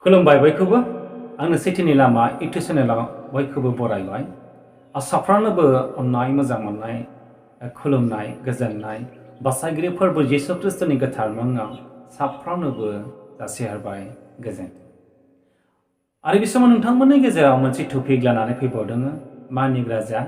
खुलुमबाय बयखौबो आंनो Switwni Lama इउटुब चेनेलाव बयखौबो बरायबाय साफ्रोमनोबो अननाय मोजां मोननाय खुलुमनाय गोजोननाय बासायगिरि फोरबो जिसु ख्रिस्टनि गोथार मुङाव साफ्रोमनोबो जासिहरबाय गोजोनथों आरो बे समाव नोंथांमोननि गेजेराव मोनसे टपिक लानानै फैबावदों मानिग्रा जा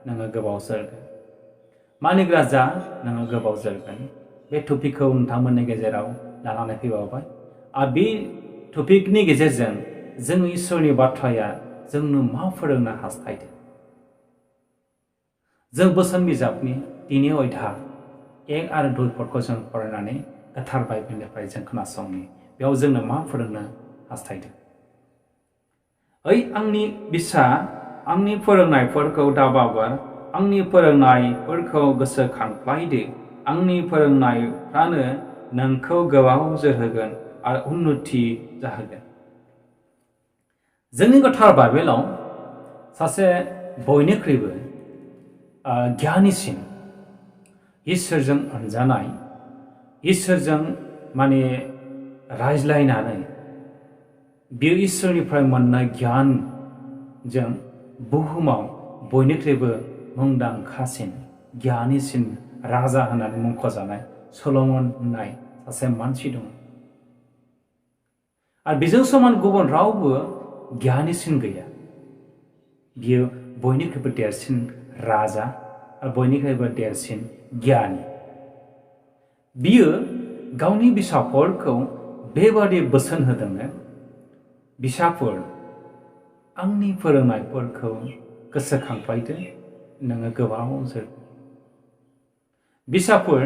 नोङो गोबाव जोरगोन मानिग्रा जा नोङो गोबाव जोरगोन बे टपिकखौ नोंथांमोननि गेजेराव लानानै फैबावबाय आरो बे टपिकनि गेजेरजों जों इसोरनि बाथ्राया जोंनो मा फोरोंनो हास्थायदों जों बोसोन बिजाबनि 3 अध्याय 1 आरो 2 पदखौ जों फरायनानै गोथार बाइबेलनिफ्राय जों खोनासंनि बेयाव जोंनो मा फोरोंनो हास्थायदों ओइ आंनि बिसा आंनि फोरोंनायफोरखौ दाबावगार आंनि फोरोंनायफोरखौ गोसोखांफ्लायदो आंनि फोरोंनायफ्रानो नोंखौ गोबाव जोरहोगोन आरो उन्नति जाहोगोन जोंनि गोथार बाइबेलाव सासे बयनिख्रुइबो गियानिसिन इसोरजों अनजानाय इसोरजों माने रायज्लायनानै बे इसोरनिफ्राय मोननाय गियानजों बुहुमाव बयनिख्रुइबो मुंदांखासिन गियानिसिन राजा होननानै मुंख'जानाय सल'मन होननाय सासे मानसि दङ आरो बेजों समान गुबुन रावबो गियानिसिन गैया बियो बयनिख्रुइबो देरसिन राजा आरो बयनिख्रुइबो देरसिन गियानि बियो गावनि बिसाफोरखौ बेबादि बोसोन होदोंमोन बिसाफोर आंनि फोरोंनायफोरखौ गोसोखांफ्लायदो नोङो गोबाव जोरगोन बिसाफोर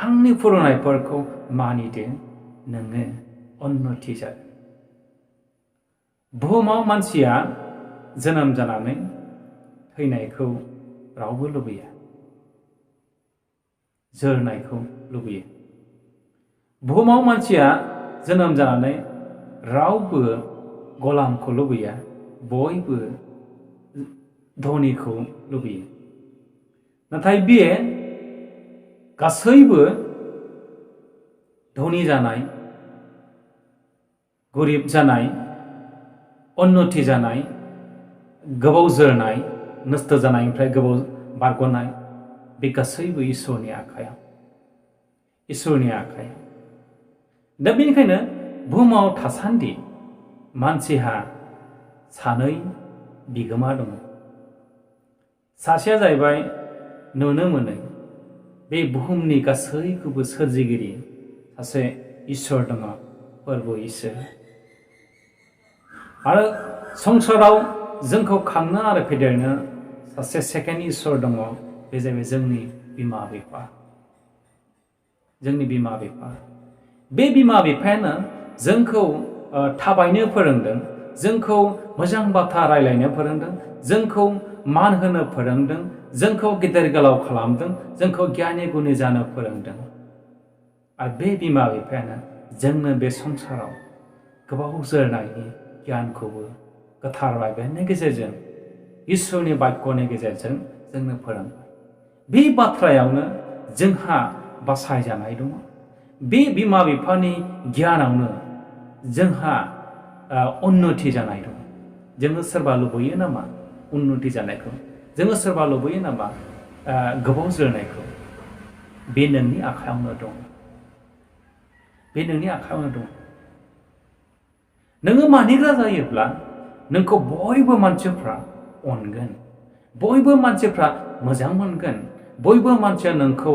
आंनि फोरोंनायफोरखौ मानिदो नोङो उन्नति जागोन बुहुमाव मानसिया जोनोम जानानै थैनायखौ रावबो लुबैया जोरनायखौ लुबैयो बुहुमाव मानसिया जोनोम जानानै रावबो गलामखौ लुबैया बयबो धनिखौ लुबैयो नाथाय बे गासैबो धनि जानाय गरिब जानाय उन्नति जानाय गोबाव जोरनाय नस्थ जानायनिफ्राय गोबाव बारग'नाय बे गासैबो इसोरनि आखायाव दा बेनिखायनो बुहुमाव थासान्दि मानसिहा सानै बिगोमा दङ सासेया जाहैबाय नुनो मोनै बे बुहुमनि गासैखौबो सोरजिगिरि सासे इसोर दङ फोरबो इसोर आरो संसाराव जोंखौ खांनो आरो फेदेरनो सासे सेकेन्ड इसोर दङ बे जाहैबाय जोंनि बिमा बिफा बे बिमा बिफायानो जोंखौ थाबायनो फोरोंदों जोंखौ मोजां बाथ्रा रायलायनो फोरोंदों जोंखौ मान होनो फोरोंदों जोंखौ गेदेर गोलाव खालामदों जोंखौ गियानि गुनि जानो फोरोंदों आरो बे बिमा बिफायानो जोंनो बे संसाराव गोबाव जोरनायनि गियानखौबो गोथार बाइबेलनि गेजेरजों इसोरनि बाक्यनि गेजेरजों जोंनो फोरोंबाय बे बाथ्रायावनो जोंहा बासायजानाय दङ बे बिमा बिफानि गियानावनो जोंहा उन्नति जानाय दङ जोङो सोरबा लुबैयो नामा उन्नति जानायखौ जोङो सोरबा लुबैयो नामा गोबाव जोरनायखौ बे नोंनि आखायावनो दं नोङो मानिग्रा जायोब्ला नोंखौ बयबो मानसिफ्रा अनगोन बयबो मानसिफ्रा मोजां मोनगोन बयबो मानसिया नोंखौ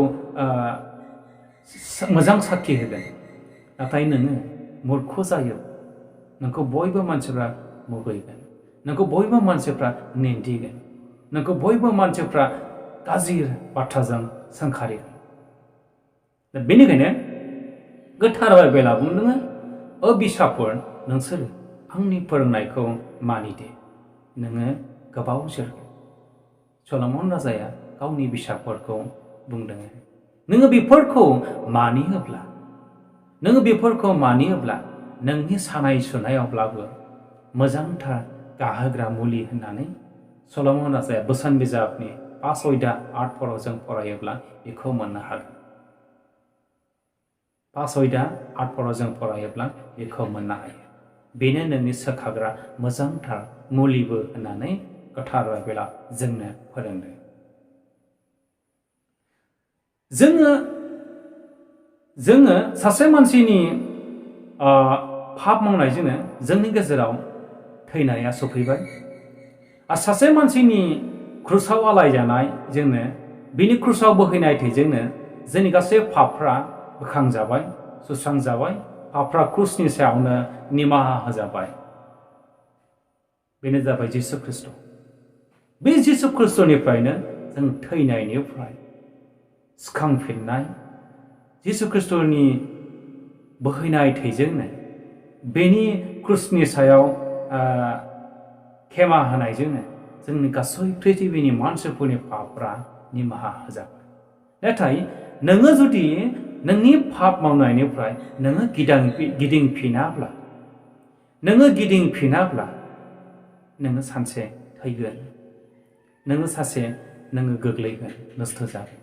मोजां साखि होगोन नाथाय नोङो मूर्ख जायो नोंखौ बयबो मानसिफ्रा मुगैगोन नोंखौ बयबो मानसिफ्रा निन्दिगोन नोंखौ बयबो मानसिफ्रा गाज्रि बाथ्राजों सोंखारिगोन दा बेनिखायनो गोथार बाइबेला बुंदों बिसाफोर नोंसोर आंनि फोरोंनायखौ मानिदो नोङो गोबाव जोरगोन सल'मन राजाया गावनि बिसाफोरखौ बुंदों नोङो बेफोरखौ मानियोब्ला नोंनि सानाय सुनायावब्लाबो मोजांथार गाहोग्रा मुलि होननानै सल'मन राजाया बोसोन बिजाबनि 5 अध्याय 8 पदआव जों फरायोब्ला बेखौ मोननो हागोन 5 अध्याय 8 पदआव जों फरायोब्ला बेखौ मोननो हायो बेनो नोंनि सोखाग्रा मोजांथार मुलिबो होननानै गोथार बाइबेला जोंनो फोरोंदों। जोङो सासे मानसिनि पाप मावनायजोंनो जोंनि गेजेराव थैनाया सफैबाय आरो सासे मानसिनि क्रुसाव आलायजानायजोंनो बिनि क्रुसाव बोहैनाय थैजोंनो जोंनि गासै पापफ्रा बोखांजाबाय, सुस्रांजाबाय, पापफ्रा क्रुसनि सायावनो निमाहा होजाबाय। बेनो जाबाय जिसु ख्रिस्ट'। बे जिसु ख्रिस्ट'निफ्रायनो जों थैनायनिफ्राय सिखांफिननाय, जिसु ख्रिस्ट'नि बोहैनाय थैजोंनो बेनि क्रुसनि सायाव खेमा होनायजोंनो जोंनि गासै पृथिबिनि मानसिफोरनि पापफ्रा निमाहा होजाबाय। नाथाय नोङो जुदि नोंनि पाप मावनायनिफ्राय नोङो गिदिंफिनाब्ला नोङो सानसे थैगोन, नोङो गोग्लैगोन, नस्थ' जागोन।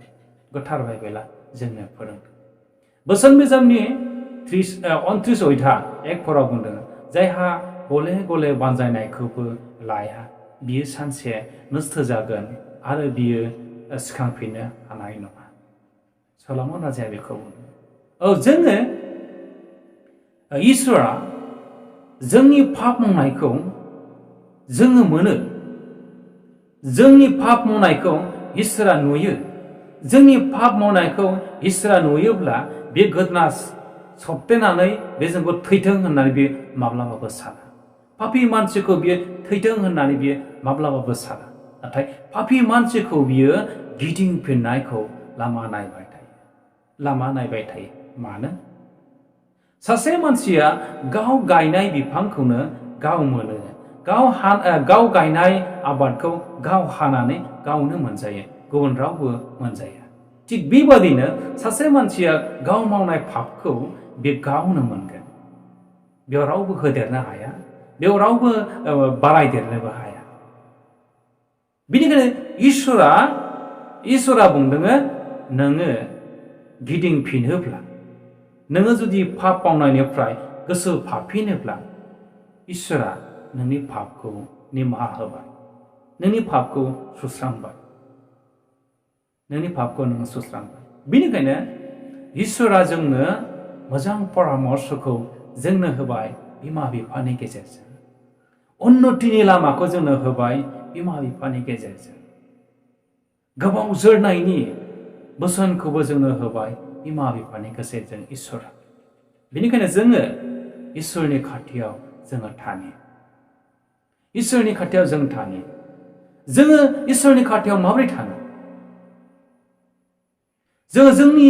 गोथार बाइबेला जोंनो फोरोंदों। बोसोन बिजाबनि 29 अध्याय 1 बुंदों, जायहा गले गले बानजायनायखौबो लाया बियो सानसे नस्थ' जागोन आरो बियो सिखांफिननो हानाय नङा। सल'मन राजाया बेखौ बुंदों। जोङो इसोरा जोंनि पाप मावनायखौ जोङो मोनो, जोंनि पाप मावनायखौ इसोरा नुयो। जोंनि पाप मावनायखौ इसोरा नुयोब्ला बे गोदना सप्तेनानै बे जोंखौ थैथों होननानै बे माब्लाबाबो साना। पापी मानसिखौ बियो थैथों होननानै बियो माब्लाबाबो साना। नाथाय पापी मानसिखौ बियो गिदिंफिननायखौ लामा नायबाय थायो। मानो? सासे मानसिया गाव गायनाय बिफांखौनो गाव मोनो, गाव गायनाय आबादखौ गाव हानानै गावनो मोनजायो, गुबुन रावबो मोनजाया। थिग बेबादिनो सासे मानसिया गाव मावनाय पापखौ बे गावनो मोनगोन। बेयाव रावबो होदेरनो हाया, बेयाव रावबो बारायदेरनोबो हाया। बेनिखायनो इसोरा बुंदों, नोङो गिदिंफिनोब्ला, नोङो जुदि पाप मावनायनिफ्राय गोसो फाफिनोब्ला इसोरा नोंनि पापखौ निमाहा होबाय, नोंनि पापखौ सुस्रांबाय, बेनिखायनो इसोरा जोंनो मोजां परामर्शखौ जोंनो होबाय बिमा बिफानि गेजेरजों, उन्नतिनि लामाखौ जोंनो होबाय बिमा बिफानि गेजेरजों, गोबाव जोरनायनि बोसोनखौबो जोंनो होबाय बिमा बिफानि गेजेरजों इसोरा। बेनिखायनो जोङो इसोरनि खाथियाव जोङो थानि, इसोरनि खाथियाव जों थानि। जोङो इसोरनि खाथियाव माबोरै थानो? जोङो जोंनि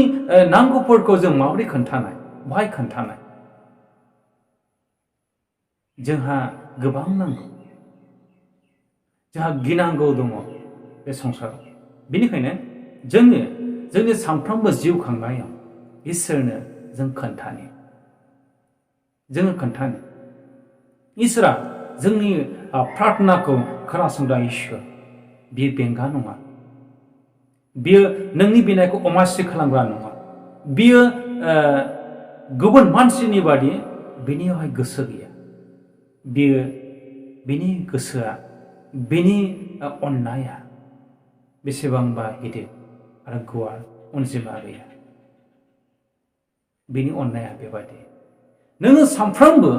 नांगौफोरखौ जों माबोरै खोन्थानाय, बहाय खोन्थानाय? जोंहा गोबां नांगौ, जोंहा गिनांगौ दङ बे संसाराव। बेनिखायनो जोङो जोंनि सानफ्रोमबो जिउ खांनायाव इसोरनो जों खोन्थानो, इसोरा जोंनि प्रार्थनाखौ खोनासंग्रा इसोर, बियो बेंगा नङा, बियो नोंनि बिनायखौ अमासि खालामग्रा नङा, बियो गुबुन मानसिनि बादि बिनियावहाय गोसो गैया। बिनि गोसोआ, बिनि अननाया बेसेबांबा गिदिर आरो गुवार अनजिमा गैया। बिनि अननाया बेबायदि, नोङो सानफ्रोमबो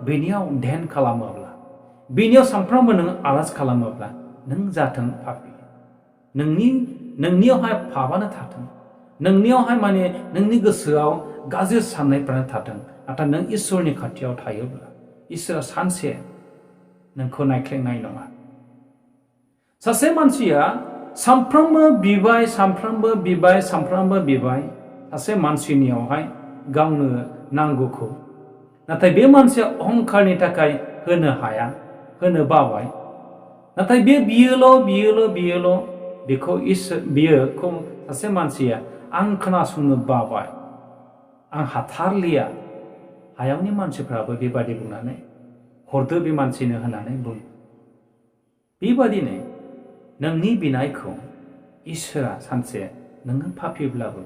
बेनियाव ध्यान खालामोब्ला, बेनियाव सानफ्रोमबो नोङो आरज खालामोब्ला, नों जाथों पापी, नोंनियावहाय पापानो थाथों, नोंनियावहाय माने नोंनि गोसोआव गाज्रि साननायफ्रानो थाथों। नाथाय नों इसोरनि खाथियाव थायोब्ला इसोरा सानसे नोंखौ नायख्लेंनाय नङा। सासे मानसिया सानफ्रोमबो बिबाय, सासे मानसिनियावहाय गावनो नांगौखौ, नाथाय बे मानसिया अहंखारनि थाखाय होनो हाया, होनो बाबाय। नाथाय बे बियोल' बेखौ सासे मानसिया आं खोनासंनो बाबाय, आं हाथारलिया। हायावनि मानसिफ्राबो बेबादि बुंनानै हरदो बे मानसिनो होननानै बुङो। बेबादिनो नोंनि बिनायखौ इसोरा सानसे नोङो पापीब्लाबो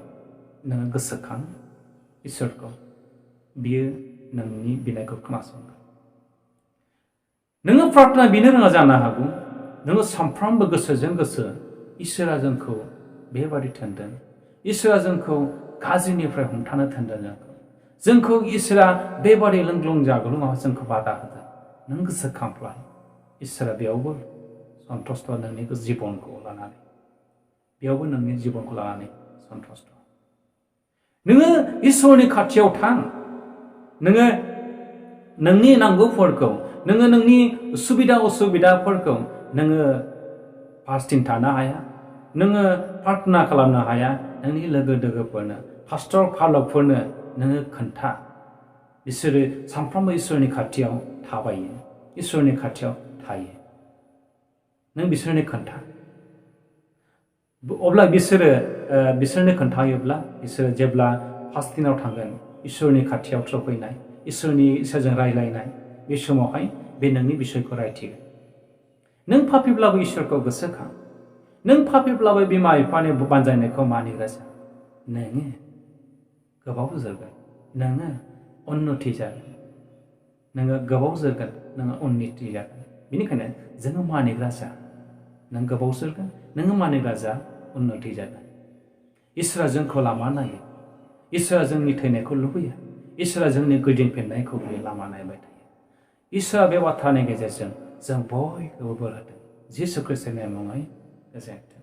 नोङो गोसोखां इसोरखौ, बियो नोंनि बिनायखौ खोनासंगोन। नोङो प्रार्थना बिनो रोङा जानो हागौ नोङो सानफ्रामबो गोसोजों गोसो इसोरा जोंखौ बेबादि थोनदों इसोरा जोंखौ गाज्रिनिफ्राय हमथानो थोनदों जोंखौ इसोरा बेबादि लोंग्लुं जाग्लुङाव जोंखौ बादा होदों नों गोसोखांब्ला इसोरा बेयावबो सन्तुष्ट नोंनि जिबनखौ लानानै बेयावबो नोंनि जिबनखौ लानानै सन्तुष्ट नोङो इसोरनि खाथियाव थां नोङो नोंनि नांगौफोरखौ नोङो नोंनि सुबिदा असुबिदाफोरखौ नोङो फारसेथिं थानो हाया नोङो प्रार्थना खालामनो हाया नोंनि लोगो दोगोफोरनो पास्टर फालकफोरनो नोङो खोन्था बिसोरो सानफ्रोमबो इसोरनि खाथियाव थाबायो इसोरनि खाथियाव थायो नों बिसोरनो खोन्था अब्ला बिसोरनो खोन्थायोब्ला बिसोरो जेब्ला फास्टिनाव थांगोन इसोरनि खाथियाव सफैनाय इसोरजों रायलायनाय बे समावहाय बे नोंनि बिसयखौ रायथिगोन नों पापिब्लाबो इसोरखौ गोसोखां नों पापिब्लाबो बिमा बिफानि बानजायनायखौ मानिग्रा जा नोङो गोबाव जोरगोन नोङो उन्नति जागोन नोङो गोबाव जोरगोन नोङो उन्नति जागोन बेनिखायनो जोङो मानिग्रा जा नों गोबाव जोरगोन नोङो मानिग्रा जा उन्नति जागोन इसोरा जोंखौ लामा नायो इसोरा जोंनि थैनायखौ लुबैयो इसोरा जोंनि गिदिंफिननायखौ बियो लामा नायबाय थायो इसोरा बे बाथ्रानि गेजेरजों जों बयखौबो बोर होदों जिसु ख्रिस्टनि मुङै गोजोन्थों